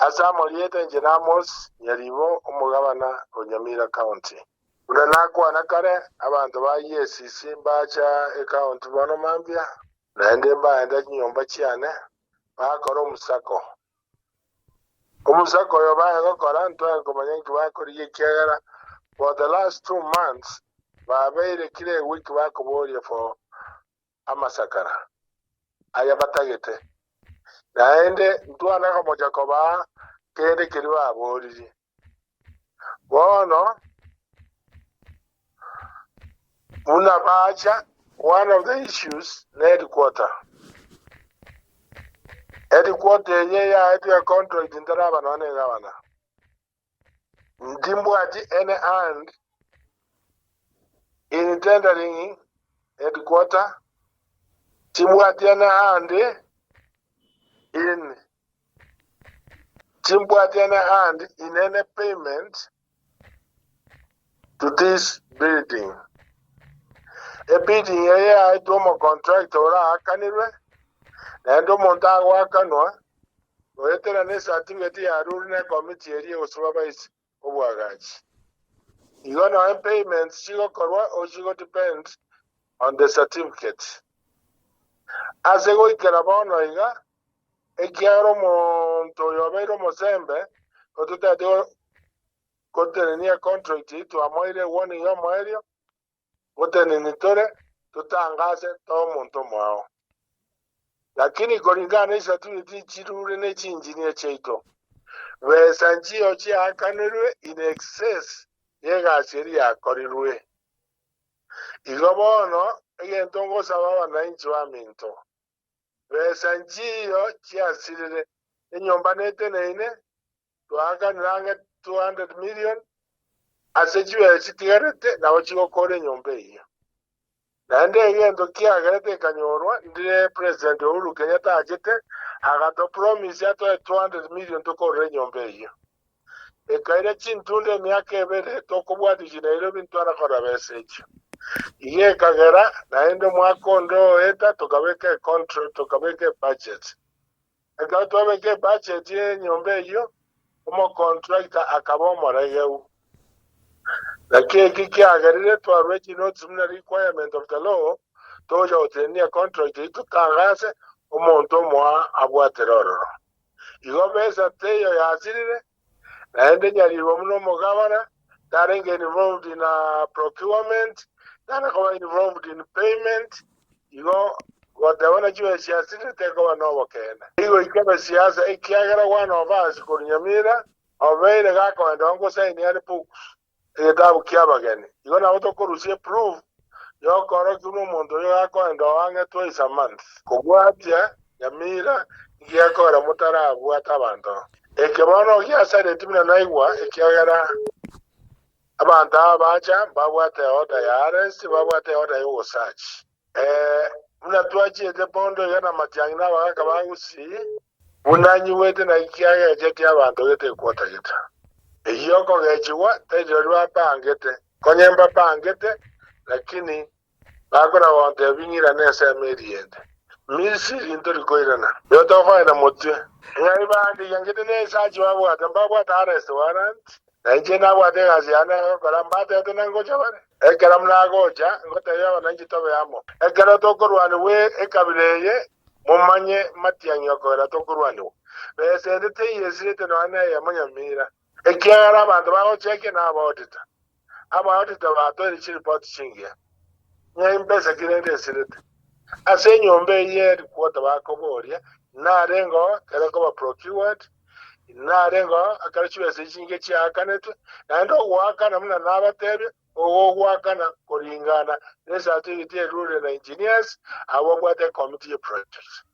Ase amoriete inche n'Amos Nyaribo, omogabana o Nyamira County. Buna nakwana kare, abanto ba EACC mbacha ecounty bono mambia, naende mbaenda chinyomba chiane, bakora omosako. Omosako oyo baye gokora ntwaye komanya inki bakorigia ekiagera for the last 2 months babeire kera ewiki bakoboria for amasakara aya batagete. Naende ntwana komocha kobaa kende keria baboririe. Bono buna bacha, one of the issues ne headquarter. Headquarter eye yaetwe econtract ntaraba nonya na egavana. Ntimbwati any hand in tendering headquarter, timbwati any hand in timbwati any hand in any payment to this building. Ebuilding eye yaetwe omocontractor oraakanirwe, naende omonto agoakanwa goetera ne certificate yarure ne committee eria egosupervise obwagachi. Igo noe payments chigokorwa o chigo depend on the certificate. Ase goikera bono iga, ekiagera omonto oyo obeire omosembe, ototagete gotenenia econtract eyio twamoeire ewarning y'omoerio, goteneni tore totangase toe omonto omoao. Lakini koringana ne certificate chirure ne chingineer chiaito, besa nchiyo chiaakanirwe in excess y'egasi eria yakorirwe. Igo bono egento ngosaba abananchi baminto, besa nchiyo chiasirire, enyomba neteneine, twaakanire ang'e 200 million, ase chibesa chitigarete nabo chigokora enyomba eyio. Naende egento kiagerete ekanyorwa, ndire President Uhuru Kenyatta achete, agato promise atoe 200 million tokorere enyomba eyio. Ekaira chintunda emiaka ebere tokobwatia Nairobi ntwana korora besa echio. Iga ekagera naende omwaka onde oeta tokabeka econtract, tokabeka ebudget. Ekero twabeka ebudget y'enyomba eyio, omocontractor akaba omoregeu. Naki eki kiagerire twarua chinotice buna requirement of the law, togocha gotenenia contract eyio totangase omonto omoa abwatere ororo. Igo besa teiyo yasirire, naende Nyaribo buna omogabana tarenge involved in procurement, tana koba involved in payment, igo goteba na chibesa chiasirire tekoba nobokeene. Igo ikebe siasa ekiagera one of us korwa Nyamira obeire gakoenda ngosaini are books egetabu ki'abageni. Igo nabo tokorusia eproof y'okorokia buna omonto oyo gakoenda oo ang'e twice a month. Kobwatia Nyamira inki gekogera motarabwata abanto? Eke bono giasareti buna naigwa ekiagera abanto aba bacha mbabwate order ya arrest babwate order y'ogosearch. Ee, buna twachiete bondo iga na matiang'i na abagaaka ba Gusii, buna nyigwete naki kiagechetie abanto gete ekwotagete. Eyio okogechigwa tari rirorio bapangete, konye mbapangete, lakini bakona gontebia ng'irane ensemo eria ende. Misiri ntori koirana, nigo tokoenda motwe. Ng'ai bandigia ngete nesachi babwate, mbabwate arrest warrant, na inche nabwate egasi yane egokora, mbatebete na ngocha bare. Ekero nagocha, ngotebia abananchi tobe amo. Ekero tokorwanigwa ekabira eye, momanye matiang'i okogera tokorwanigwa. Besa ende teiesirete nonya neyemo nyamira, ekiagera abanto bagochekia nabaodita. Abaodita batoire chiripoti chingiya, ng'a imbesa ki rende esirete. Ase enyomba eyio y'erikuota bakoboria, narengeo ekero koba procured, narengeo ekero chibesa echi chingiya chiaakanetwe, naende ogoakana buna nabatebia, ogogoakana koringana ne certificate erure na engineers, abwo babwate ecommittee ye project.